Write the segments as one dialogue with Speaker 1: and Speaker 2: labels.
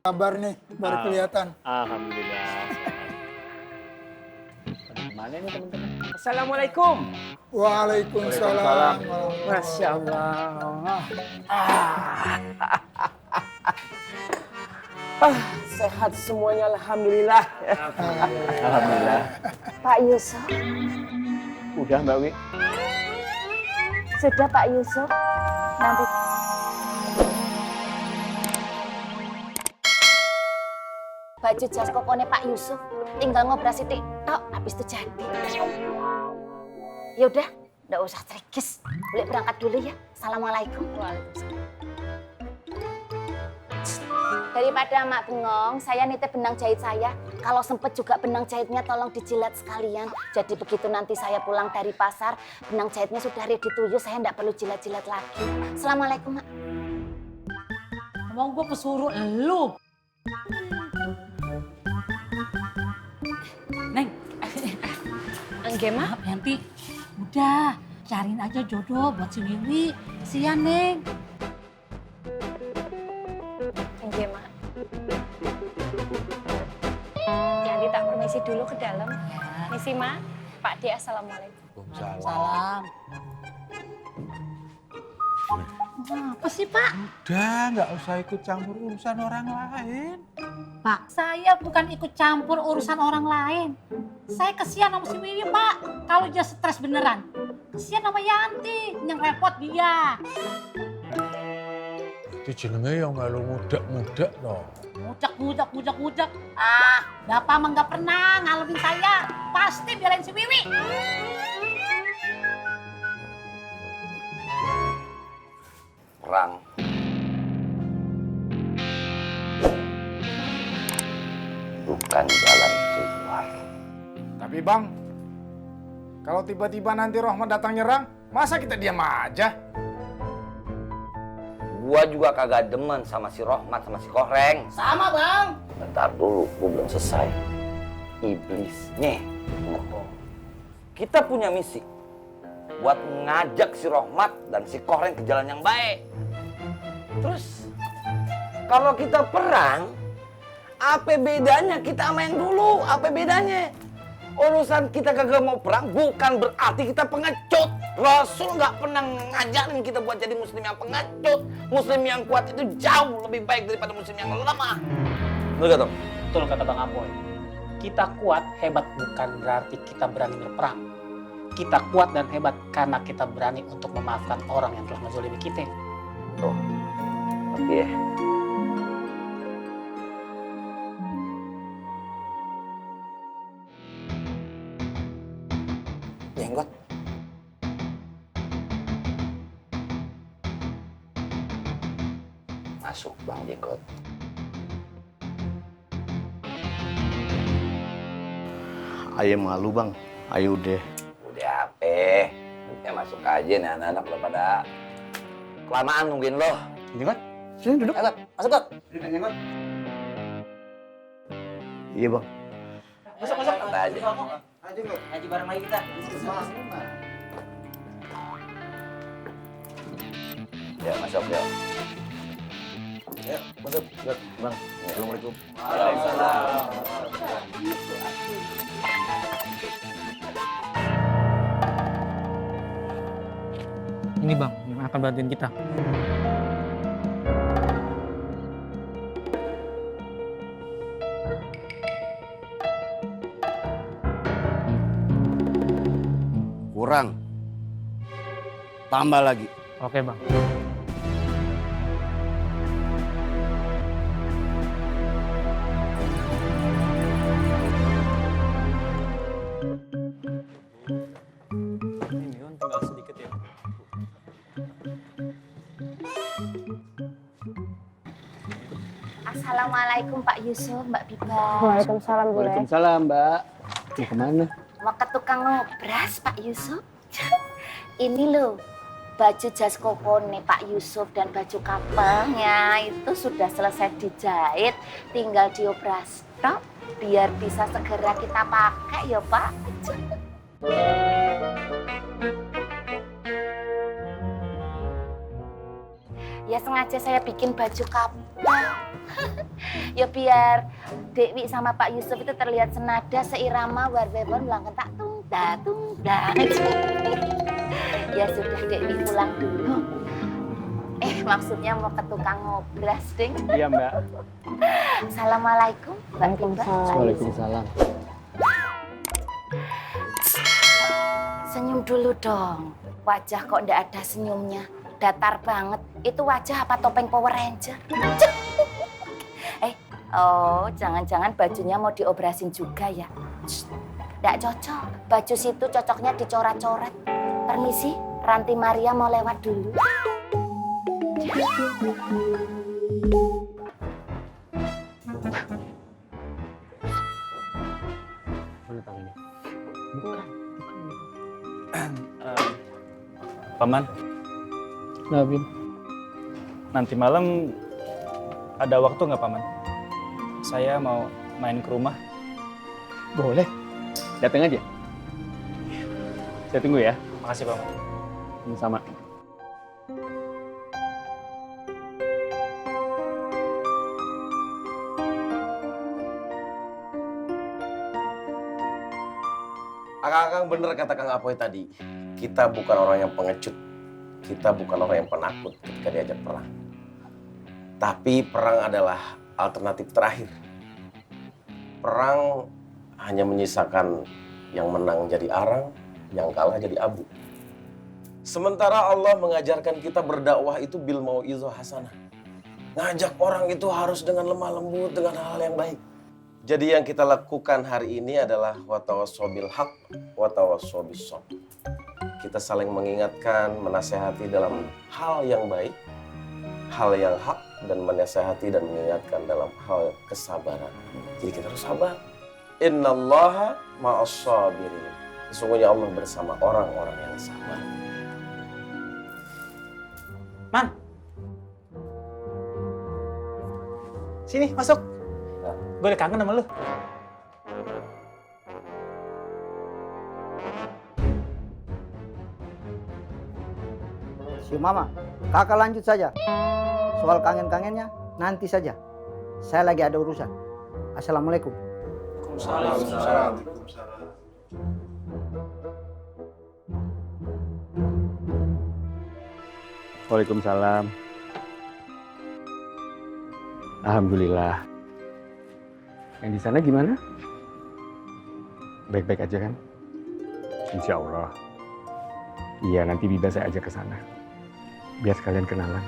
Speaker 1: Kabar nih, baru kelihatan.
Speaker 2: Alhamdulillah. Mana nih teman-teman? Assalamualaikum.
Speaker 1: Waalaikumsalam.
Speaker 2: Masya Allah. Sehat semuanya, alhamdulillah. Alhamdulillah.
Speaker 3: Pak Yusuf,
Speaker 2: Udah Mbak Wi.
Speaker 3: sudah Pak Yusuf. Nanti baju jas kokone Pak Yusuf tinggal ngobras sithik tok habis itu jadi. Ya udah, enggak usah trikis. Boleh berangkat dulu ya. Assalamualaikum. Waalaikumsalam. Daripada Mak bengong, saya nitip benang jahit saya. Kalau sempet juga benang jahitnya tolong dijilat sekalian. Jadi begitu nanti saya pulang dari pasar, benang jahitnya sudah ready to use, saya enggak perlu jilat-jilat lagi. Assalamualaikum, Mak.
Speaker 4: Emang gue pesuruh elu. Neng,
Speaker 3: Angge, Mak.
Speaker 4: maaf Yanti. Udah, cariin aja jodoh buat si Wiwi. Kesian, Neng.
Speaker 3: Angge, Mak. Yanti tak permisi dulu ke dalam.
Speaker 4: Ya.
Speaker 3: Misi, Mak. Pak D, assalamualaikum.
Speaker 4: Salam. Apa sih, Pak?
Speaker 5: Udah, nggak usah ikut campur urusan orang lain.
Speaker 4: Pak, saya bukan ikut campur urusan orang lain. Saya kesian sama si Wiwi, Pak. Kalau dia stres beneran. Kesian sama Yanti, yang repot dia.
Speaker 5: Itu jenenge yang melu mudak-mudak loh.
Speaker 4: Mujak. Ah, Bapak mah nggak pernah ngalamin saya. Pasti belain si Wiwi.
Speaker 6: Perang. Bukan jalan keluar.
Speaker 7: Tapi Bang, kalau tiba-tiba nanti Rohmat datang nyerang, masa kita diam aja?
Speaker 6: Gua juga kagak demen sama si Rohmat sama si Kohreng.
Speaker 4: Sama, Bang.
Speaker 6: Bentar dulu, gua belum selesai. Iblisnya. Kita punya misi buat ngajak si Rohmat dan si Kohreng ke jalan yang baik. Terus, kalau kita perang, apa bedanya kita sama yang dulu? Apa bedanya? Urusan kita kagak mau perang bukan berarti kita pengecut. Rasul nggak pernah ngajarin kita buat jadi muslim yang pengecut. Muslim yang kuat itu jauh lebih baik daripada muslim yang lemah. Betul gak, Tom?
Speaker 2: Betul kata Bang Apoy. Kita kuat, hebat bukan berarti kita berani berperang. Kita kuat dan hebat karena kita berani untuk memaafkan orang yang telah menzalimi kita.
Speaker 6: Tuh. Oke. Jenggot. Masuk Bang Jenggot.
Speaker 8: Ayo malu bang, ayo deh.
Speaker 6: Udah apa? Ya masuk aja nih anak-anak udah pada kelamaan nungguin lo.
Speaker 8: Jenggot, sini duduk.
Speaker 6: Ayo, masuk kok.
Speaker 8: Jenggot. Iya bang.
Speaker 6: Masuk aja.
Speaker 8: Ngaji bareng lagi kita.
Speaker 6: Ya masuk ya.
Speaker 8: Ya, masuk. Bang, assalamualaikum.
Speaker 2: Ini Bang, yang akan bantuin kita.
Speaker 8: Kurang. Tambah lagi.
Speaker 2: Oke Bang.
Speaker 3: Assalamualaikum Pak Yusuf, Mbak Biba.
Speaker 4: Waalaikumsalam, Bu.
Speaker 8: Waalaikumsalam mbak. Mau kemana?
Speaker 3: Mau ke tukang ngobras Pak Yusuf. Ini loh, baju jas kokone Pak Yusuf dan baju kapelnya itu sudah selesai dijahit, tinggal diobras tok biar bisa segera kita pakai ya Pak. Ya sengaja saya bikin baju kapel Ya biar Dewi sama Pak Yusuf itu terlihat senada, seirama, warbebon, melangkah tak tung dah. Ya sudah, Dewi pulang dulu. Maksudnya mau ke tukang ngobras, Ding.
Speaker 9: Iya, Mbak.
Speaker 3: Assalamualaikum, Mbak Timba.
Speaker 9: Waalaikumsalam.
Speaker 3: Senyum dulu dong. Wajah kok ndak ada senyumnya. Datar banget. Itu wajah apa topeng Power Ranger? Jangan-jangan bajunya mau diobrasin juga ya? Ndak cocok. Baju situ cocoknya dicoret-coret. Permisi, Ranti Maria mau lewat dulu.
Speaker 9: Mana tangannya? Bukan. Paman. Nah, Bim. Nanti malam ada waktu nggak, Paman? Saya mau main ke rumah. Boleh. Datang aja. Saya tunggu ya. Makasih, Paman. Sama.
Speaker 10: Akang bener kata Kang Apoy tadi. Kita bukan orang yang pengecut. Kita bukan orang yang penakut ketika diajak perang. Tapi perang adalah alternatif terakhir. Perang hanya menyisakan yang menang jadi arang, yang kalah jadi abu. Sementara Allah mengajarkan kita berdakwah itu bil mau'izah hasanah. Ngajak orang itu harus dengan lemah lembut, dengan hal yang baik. Jadi yang kita lakukan hari ini adalah watawassaw bil haq, watawassaw bis sabr. Kita saling mengingatkan, menasehati dalam hal yang baik, hal yang hak, dan menasehati dan mengingatkan dalam hal kesabaran. Jadi kita harus sabar. Innallaha ma'as sabirin. Sesungguhnya Allah bersama orang-orang yang sabar.
Speaker 2: Man. Sini, masuk. Gue udah kangen sama lu.
Speaker 11: Si Mama, kakak lanjut saja. Soal kangen-kangennya nanti saja. Saya lagi ada urusan. Assalamualaikum.
Speaker 7: Waalaikumsalam.
Speaker 9: Waalaikumsalam. Alhamdulillah. Yang di sana gimana? Baik-baik aja kan? Insya Allah. Iya, nanti Biba saya ajak ke sana. Biar sekalian kenalan.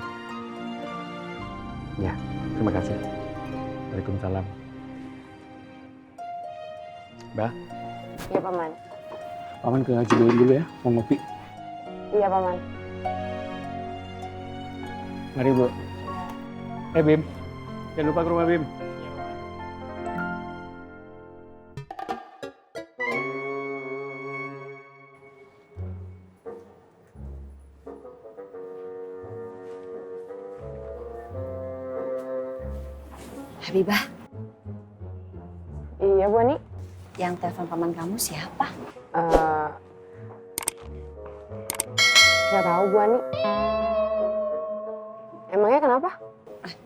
Speaker 9: Ya, terima kasih. Waalaikumsalam. Mbak.
Speaker 12: Iya, Paman.
Speaker 9: Paman ke Ciboy dulu ya, mau ngopi.
Speaker 12: Iya, Paman.
Speaker 9: Mari, Bu. Bim. Jangan lupa ke rumah, Bim.
Speaker 3: Habibah,
Speaker 12: Iya, Bu Ani.
Speaker 3: yang telepon paman kamu siapa?
Speaker 12: Nggak tahu, Bu Ani. Emangnya kenapa?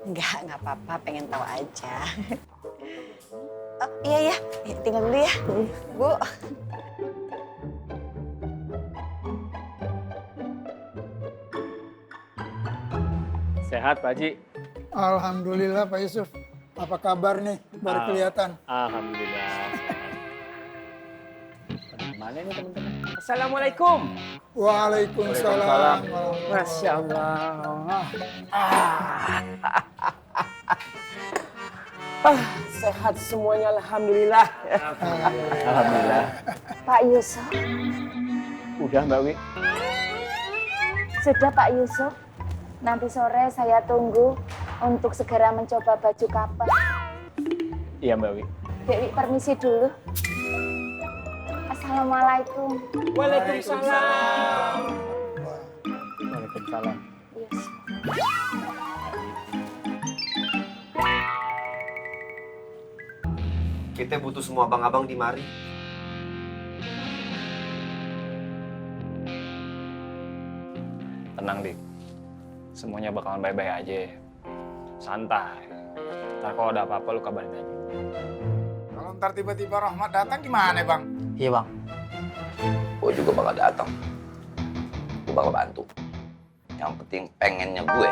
Speaker 3: Nggak apa-apa, pengen tahu aja. Oh, iya, tinggal dulu ya, Bu.
Speaker 9: Sehat, Pak Haji.
Speaker 1: Alhamdulillah Pak Yusuf. Apa kabar nih? Baru kelihatan.
Speaker 9: Alhamdulillah. Mana nih teman-teman?
Speaker 6: Assalamualaikum.
Speaker 1: Waalaikumsalam.
Speaker 6: Masya Allah. Sehat semuanya, alhamdulillah.
Speaker 9: Alhamdulillah.
Speaker 3: Pak Yusuf.
Speaker 9: Udah, Mbak Wi.
Speaker 3: Sudah Pak Yusuf. Nanti sore saya tunggu untuk segera mencoba baju kapal.
Speaker 9: Iya, Mbak Wi.
Speaker 3: Dewi permisi dulu. Assalamualaikum.
Speaker 6: Waalaikumsalam.
Speaker 9: Waalaikumsalam.
Speaker 3: Yes.
Speaker 10: Kita butuh semua abang-abang di mari.
Speaker 9: Tenang, Dik. Semuanya bakalan baik-baik aja. Santai. Ntar kalau ada apa-apa lu kabarin aja.
Speaker 7: Kalau ntar tiba-tiba Rahmat datang gimana bang?
Speaker 2: Iya bang.
Speaker 6: Gue juga bakal datang. Gue bakal bantu. Yang penting pengennya gue